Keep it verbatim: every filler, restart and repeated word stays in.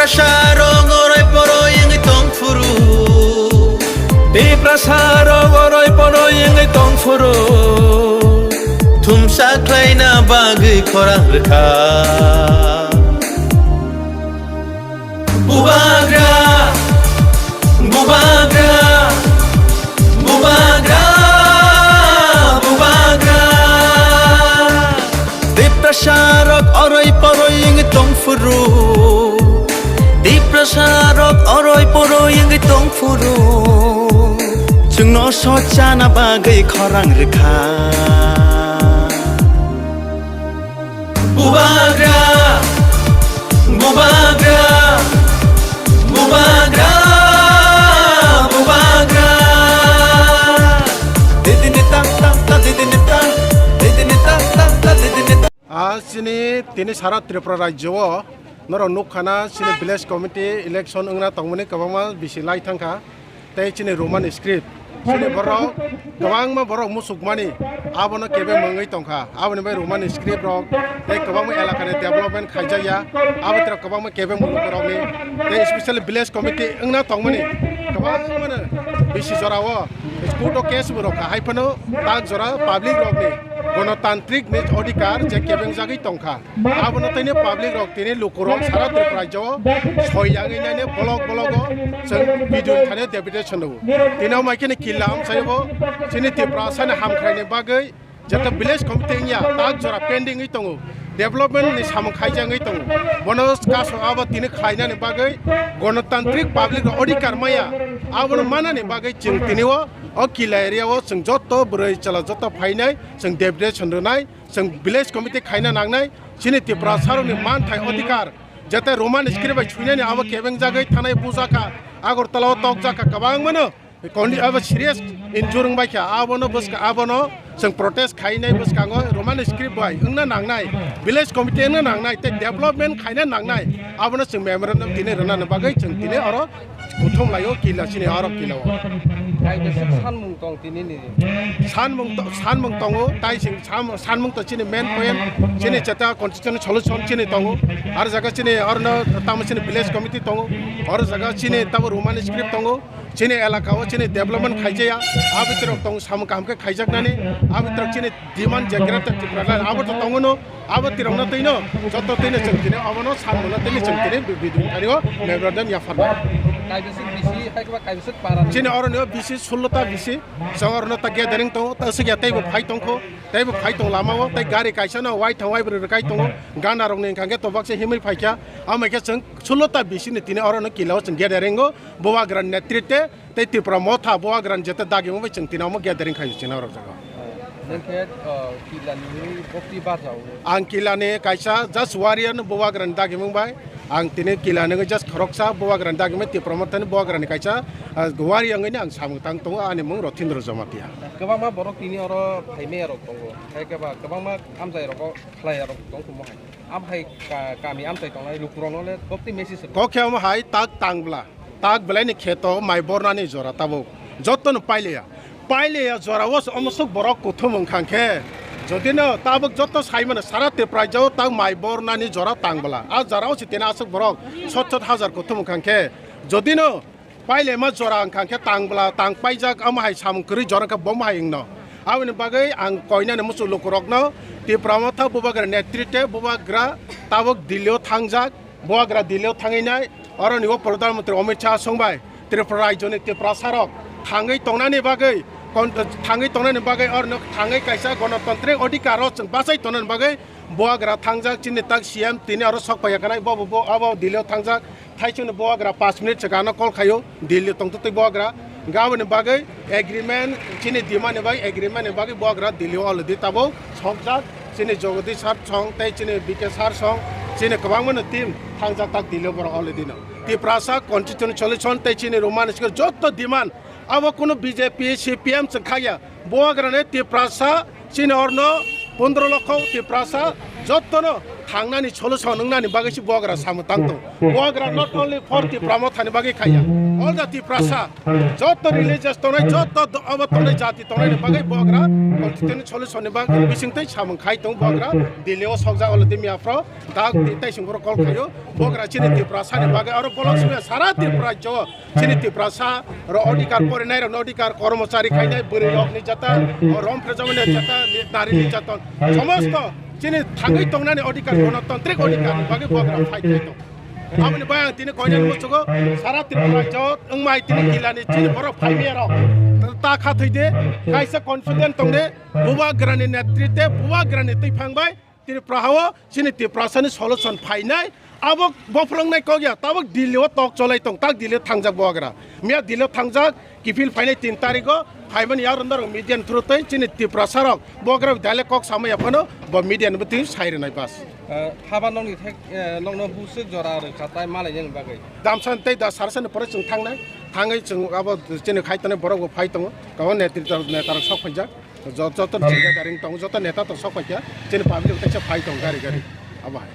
Tiprasa rok oroi poroi wngwi tong phuru. Tiprasa rok oroi poroi wngwi tong phuru. Thumsa khlaina bagwi khorang rwkha. Bubagra, bubagra, bubagra, bubagra. Tiprasa rok oroi poroi wngwi tong phuru. Tiprasa rok oroi poroi wngwi tong phuru. Chwngno sochana bagwi khorang rwkha. Bubagra, bubagra, bubagra, bubagra. Didini tang tang ta, didini tang, didini tang tang ta, didini tang. Ah, chini tini sara Tripura rajyo o norok nukha na chini village committee election wngna tongmani kwbangma bisi lai thangkha. Tei chini Roman script, chini borok kwbangma borok muchukmani abono kebeng wngwi tongkha, aboni bai Roman script rok tei kwbangma elakani development khaijakya, abo tei kwbangma kebeng borokni tei specially village committee wngna tongmani kwbangmano bisi jorao court o case bo rwkha, hai phano tak jora public rokni gonotantrik ni odhikar je kebengjagwi tongkha. Abono tini public rok, tini lukurok sara Tripura rajyo o soi yangwi nani bolok bologo chwng video thani deputation rwo. Tini o maikhe ni killa amchai bo chini Tiprasa ni hamkhraini bagwi jeta village committee wngya tak jora pending wngwi tongo, development ni samung khaijagwi tongo. Bono kaso abo tini khlainani bagwi gonotantrik public rok odhikar maya, abono manani bagwi chwng tini o, o killa area o chwng joto bwrwi chwla joto phainai chwng deputation rwnai. Chwng village committee khaina nangnai, chini Tiprasa rokni manthai odhikar, jete Roman script bai suinani abo kebengjagwi thanai bujakha, Agartala o tokjakha, kwbangmano kondi abo serious injury wngbaikha, abono bwska, abono chwng protest khainai bwskango Roman script bai wngna nangnai, village committee wngna nangnai, tei development khaina nangnai, abono chwng memorandum tini rwnani bagwi chwng tini oro kuthum laio killa chini oro killa o. Kaisa sanmung tong tini ni. Sanmung to-, sanmung tongo, tai sing sam-, sanmung to chini main point, chini cheta constitutional solution chini tongo. Ar jaga chini orono tamo chini village committee tongo. Oro jaga chini tamo Roman script tongo. Chini elaka o chini development khaijaya. Abitrok tong samung kaham khe khaijaknani. Abitrok chini demand je Greater Tripura Land abo to tongo no. Abo tirokno twino, joto twino chwng tini abono sanmano tini chwng tini bi-, bidung thani o memorandum yapharnai. Kaibwswk bisi, hai khe ba kaibwswk para ni? Chini oro ni o bisi sullo ta bisi, chwng oro no ta gathering tongo, ta swkya teibo phai tongkho, teibo phai tong lama o, tei gari kaisa no wai thang wai bwrwi rwkai tongo, gana rok ni hwnkha khe to baksa himwi phaikha, amo khe chwng sullo ta bisi ni tini oro no killa o chwng gathering o, Bubagra ni netritwe, tei Tipra Motha Bubagrani jete dagimung bai chwng tini omo gathering khai chini oro jaga. Nang khe, uh, killa ni bokti barjao. Ang killa ni kaisa just warrior no Bubagrani dagimung bai. Ang tini killa ni just khoroksa Bubagrani dagimung Tipra Mothani Bubagrani kaisa, uh, warrior wngwi ang samung tang tongo, ani mung Rothindra Jamatia. Kwbangma borok tini oro phaimaya rok tongo. Hai khe ba kwbangma amchai rogo khlaiya rok tong tongmo hai. Am hai ka-, kami amchai tongnai lukurokno le bokti message rw. Kok khe omo hai tak tang bla. Tak belai ni kheto mai bornani jora tabuk joto no pailiya. Pailiya jora o omo sok borok kuthum wngkha khe. Jodi no tabuk joto sai mano sara Tripura rajyo o tak mai bornani jora tang bla. A jora o si tena asok borok sot sot hajar kuthum wngkha khe. Jodi no pailema jora wngkha khe tang bla, tang paijak, omo hai samung kwrwi jora khe bomo hai wngno. Aboni bagwi ang koinani muchung lukurokno Tipra Motha Bubagra netritwe Bubagra tabuk Delhi o thangjak. Bubagra Delhi o thangwi nai, oroni o Pradhan Mantri Amit Shah songbai Tripura rajyoni Tiprasa rok thangwi tongnani bagwi, kon-, thangwi tongnani bagwi oroni thangwi kaisa gonotantrik odhikar o chwng bachai tongnani bagwi Bubagra thangjak, chini tak C M tini oro sok phaiya kanai, bo, bo, bo, abo Delhi o thangjak, thaisungni Bubagra panch minute swkang ano call khaio, Delhi tongtwtwi Bubagra. Hwnkhe aboni bagwi agreement, chini demand ni bagwi, agreement ni bagwi Bubagra Delhi o already tabuk sokjak. Chini Jagadish sir song tei chini B K sir song, chini kwbangma no team thangjak tak Delhi o borok already no. Tiprasa constitution solution tei chini Roman script joto demand, abo kunu B J P, C P M chwng khaiya. Bubagrani Tiprasa chini orno pondro lokho Tiprasa jotono thangnani solution wngnani bagwi se Bubagra samung tang tongo. Bubagra not only for Tipra Mothani bagwi khaiya, all the Tiprasa, joto religious tongnai, joto do-, abo tongnai, jati tongnaini bagwi Bubagra constitution solution ni bagwi bisingtwi samung khai tongo. Bubagra Delhi o sokjak, olo de miya phro tak di tai sing borok call khaio. Bubagra chini Tiprasani bagwi aro bolong simi sara Tripura rajyo chini Tiprasa ro odhikar porinai rokni odhikar, kormochari khainai bwrwi rokni jata, rom phejamani jata, nari ni jata, somosto chini thangwi tongnani odhikar, gonotantrik odhikar ni bagwi Bubagra fight khai tongo. Aboni bai ang tini koinani muchugo sara Tripura rajyo wngmai tini kilani chini borok phaimiyarok ta kha thwide kaisa confident tongde Bubagrani netritwe Bubagrani twiphang bai Tripura hao chini Tiprasani solution phainai abo bophrwngnai kok ya tabuk Delhi o tok cholai tong tak Delhi o thangjak Bubagra miya Delhi o thangjak kiphil phainai tin tarikh o phaimani aro norok media ni through tei chini Tiprasa rok Bubagra dialect kok samaya phano bo media ni bwtwi sai rwnai bas. Eh, haba nokni thek, eh, nokno buswk jora rwkha tai malai nini bagwi. Damsan tei da sarasani pore chwng thangnai, thangwi chwng abo chini khai tongnai borok bo phai tongo, kwbangma netrito netarok sok phaijak, jo-, joto ni chini gathering tongo, joto neta to sok phaikha, chini public teisa phai tongo gari gari, abo hai.